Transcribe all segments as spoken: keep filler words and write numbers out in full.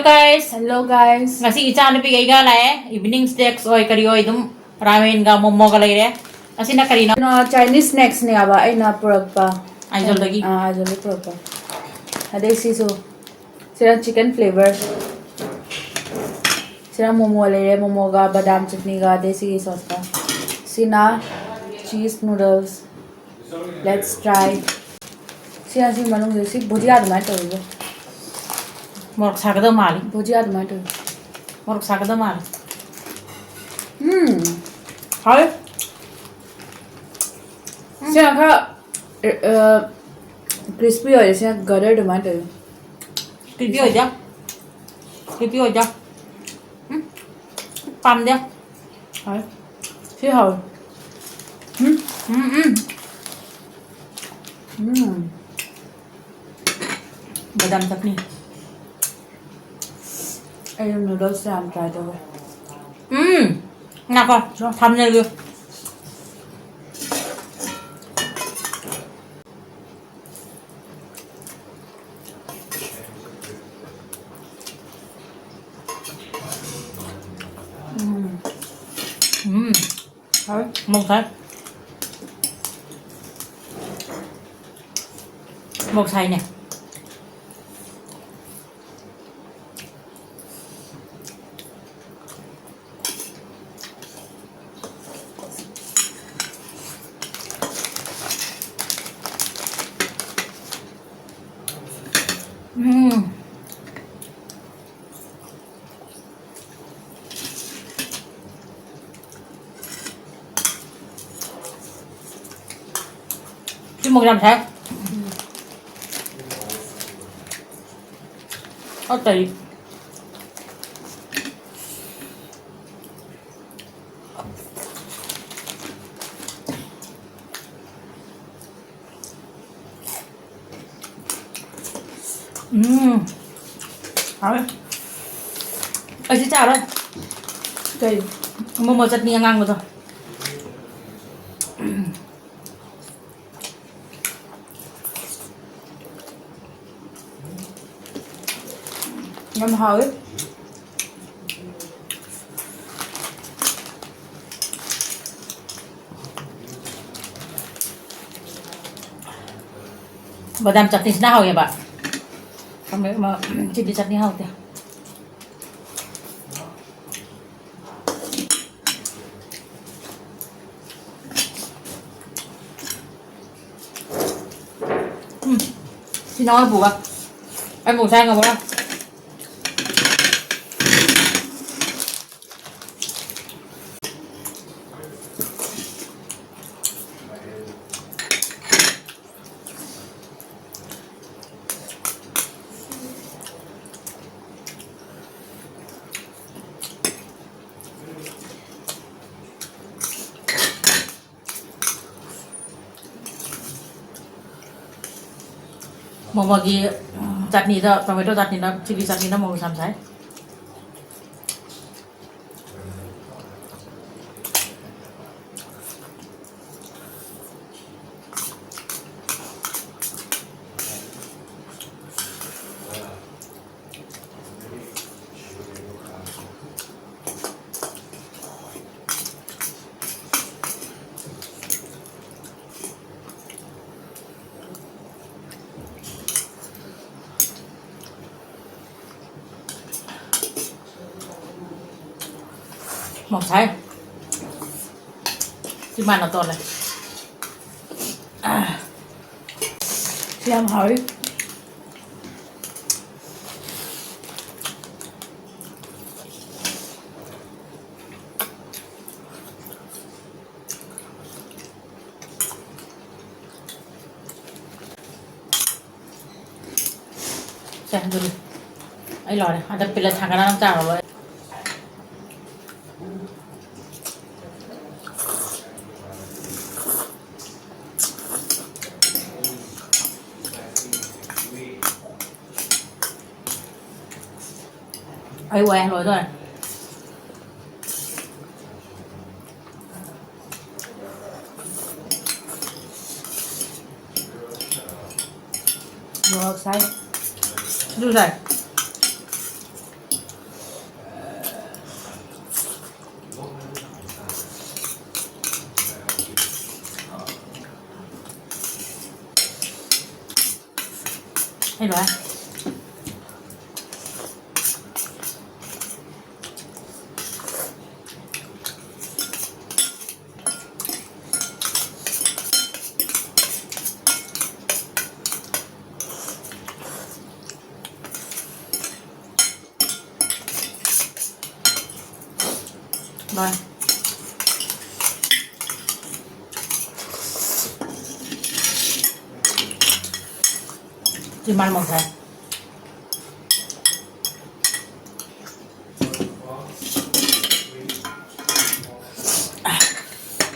Guys, hello guys. ꯉꯁꯤ ꯏꯆꯥꯅꯨꯄꯤꯒ ꯑꯩꯒ ꯂꯥꯛꯑꯦ꯫ Evening snacks ꯑꯣꯏ ꯀꯔꯤ ꯑꯣꯏ ꯑꯗꯨꯝ ꯔꯥꯃꯦꯟꯒ ꯃꯣꯃꯣꯒ ꯂꯩꯔꯦ꯫ ꯑꯁꯤꯅ ꯀꯔꯤꯅꯣ? ꯀꯩꯅꯣ, Chinese snacks ꯅꯦꯕ ꯑꯩꯅ ꯄꯨꯔꯛꯄ꯫ ꯑꯥꯏꯖꯣꯜꯗꯒꯤ꯫ ꯑꯥ, ꯑꯥꯏꯖꯣꯜꯗꯒꯤ ꯄꯨꯔꯛꯄ꯫ ꯑꯗꯩ ꯁꯤꯁꯨ, ꯁꯤꯅ chicken flavour꯫ ꯁꯤꯅ ꯃꯣꯃꯣ ꯂꯩꯔꯦ, ꯃꯣꯃꯣꯒ ꯕꯗꯥꯝ ꯆꯠꯅꯤꯒ ꯑꯗꯩ ꯁꯤꯒꯤ sauce ꯀ꯫ ꯁꯤꯅ cheese noodles꯫ Let's try꯫ ꯁꯤ, ꯑꯁꯤ ꯃꯅꯨꯡꯗ ꯁꯤ ꯕꯨꯖꯤꯌꯥ ꯑꯗꯨꯃꯥꯏꯅ ꯇꯧꯋꯤꯕꯣ꯫ ꯃꯣꯔꯣꯛ ꯁꯥꯒꯗꯕ ꯃꯥꯜꯂꯤ꯫ ꯕꯨꯖꯤꯌꯥ ꯑꯗꯨꯃꯥꯏꯅ ꯇꯧꯋꯤ꯫ ꯃꯣꯔꯣꯛ ꯁꯥꯒꯗꯕ ꯃꯥꯜꯂꯤ꯫ ꯎꯝ꯫ ꯍꯥꯎꯋꯦ꯫ ꯁꯤꯅ ꯈꯔ, ꯑ, crispy ꯑꯣꯏꯔꯦ, ꯁꯤꯅ ꯒꯗꯔ ꯑꯗꯨꯃꯥꯏꯅ ꯇꯧꯋꯤ꯫ Crispy ꯑꯣꯏꯗꯦ꯫ Crispy ꯑꯣꯏꯗꯦ꯫ ꯎꯝ꯫ ꯄꯥꯝꯗꯦ꯫ ꯍꯥꯎꯋꯦ꯫ ꯁꯤ ꯍꯥꯎꯋꯦ꯫ ꯎꯝ꯫ ꯎꯝ, ꯎꯝ꯫ ꯎꯝ꯫ ꯕꯗꯥꯝ ꯆꯠꯅꯤ꯫ ꯑꯩ noodles ꯌꯥꯝ try ꯇꯧꯋꯦ꯫ ꯎꯝ꯫ ꯉꯥꯏꯈꯣ꯫ ꯊꯝꯖꯜꯂꯨ꯫ ꯎꯝ꯫ ꯎꯝ꯫ ꯍꯥꯎꯋꯦ꯫ ꯃꯣꯔꯣꯛ ꯁꯥꯏ꯫ ꯃꯣꯔꯣꯛ ꯁꯥꯏꯅꯦ꯫ ꯎꯝ꯫ ꯁꯤ ꯃꯣꯔꯣꯛ ꯌꯥꯝ ꯁꯥꯏ꯫ ꯑꯇꯩ꯫ ꯎꯝ꯫ ꯍꯥꯎꯋꯦ꯫ ꯑꯩꯁꯤ ꯆꯥꯔꯣꯏ꯫ ꯀꯩ? ꯃꯣꯃꯣ ꯆꯠꯅꯤ ꯑꯉꯥꯡꯕꯗꯣ꯫ ꯌꯥꯝ ꯍꯥꯎꯋꯤ꯫ ꯕꯗꯥꯝ ꯆꯠꯅꯤꯁꯤꯅ ꯍꯥꯎꯋꯦꯕ꯫ ꯆꯤꯂꯤ ꯆꯠꯅꯤ ꯍꯥꯎꯇꯦ꯫ ꯎꯝ꯫ ꯁꯤ ꯅꯉꯣꯟꯗ ꯄꯨꯕ꯫ ꯑꯩ ꯃꯣꯔꯣꯛ ꯆꯥ ꯉꯝꯃꯔꯣꯏ꯫ ꯃꯣꯃꯣꯒꯤ, ꯎꯝ, ꯆꯠꯅꯤꯗ, tomato ꯆꯠꯅꯤꯗ, ꯆꯤꯂꯤ ꯆꯠꯅꯤꯗ ꯃꯣꯔꯣꯛ ꯌꯥꯝ ꯁꯥꯏ꯫ ꯃꯣꯔꯣꯛ ꯁꯥꯏ꯫ ꯁꯤ ꯃꯥꯅ ꯇꯣꯜꯂꯦ꯫ ꯁꯤ ꯌꯥꯝ ꯍꯥꯎꯋꯤ꯫ ꯁꯦ, ꯑꯗꯨꯗꯤ ꯑꯩ ꯂꯣꯏꯔꯦ꯫ ꯑꯗ ꯄꯤꯂꯠ ꯊꯥꯡꯒꯠꯂꯒ ꯆꯥꯔꯨꯔꯣ꯫ ꯑꯩ ꯋꯥꯏ ꯂꯣꯏꯗꯣꯔꯦ꯫ ꯃꯣꯔꯣꯛ ꯁꯥꯏ꯫ ꯑꯗꯨ ꯁꯥꯏ꯫ ꯂꯣꯏꯔꯦ꯫ ꯂꯣꯏꯔꯦ꯫ ꯁꯤ ꯃꯥꯅ ꯃꯨꯟꯈ꯭ꯔꯦ꯫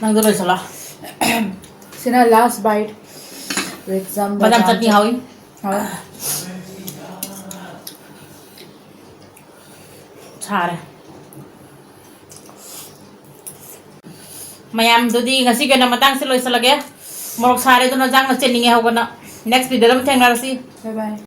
ꯅꯪꯗꯣ ꯂꯣꯏꯁꯤꯜꯂꯣ꯫ ꯁꯤꯅ last bite with some ꯕꯗꯥꯝ ꯆꯠꯅꯤ ꯍꯥꯎꯏ꯫ ꯍꯥꯎꯏ꯫ ꯁꯥꯔꯦ꯫ ꯃꯌꯥꯝꯗꯨꯗꯤ ꯉꯁꯤꯒꯤ ꯑꯣꯏꯅ ꯃꯇꯥꯡꯁꯤ ꯂꯣꯏꯁꯤꯜꯂꯒꯦ꯫ ꯃꯣꯔꯣꯛ ꯁꯥꯔꯦ, ꯑꯗꯨꯅ ꯆꯥꯛꯅ ꯆꯦꯟꯅꯤꯡꯉꯦ ꯍꯧꯒꯠꯅ꯫ Next video ꯗ ꯑꯃꯨꯛ ꯊꯦꯡꯅꯔꯁꯤ꯫ Bye bye꯫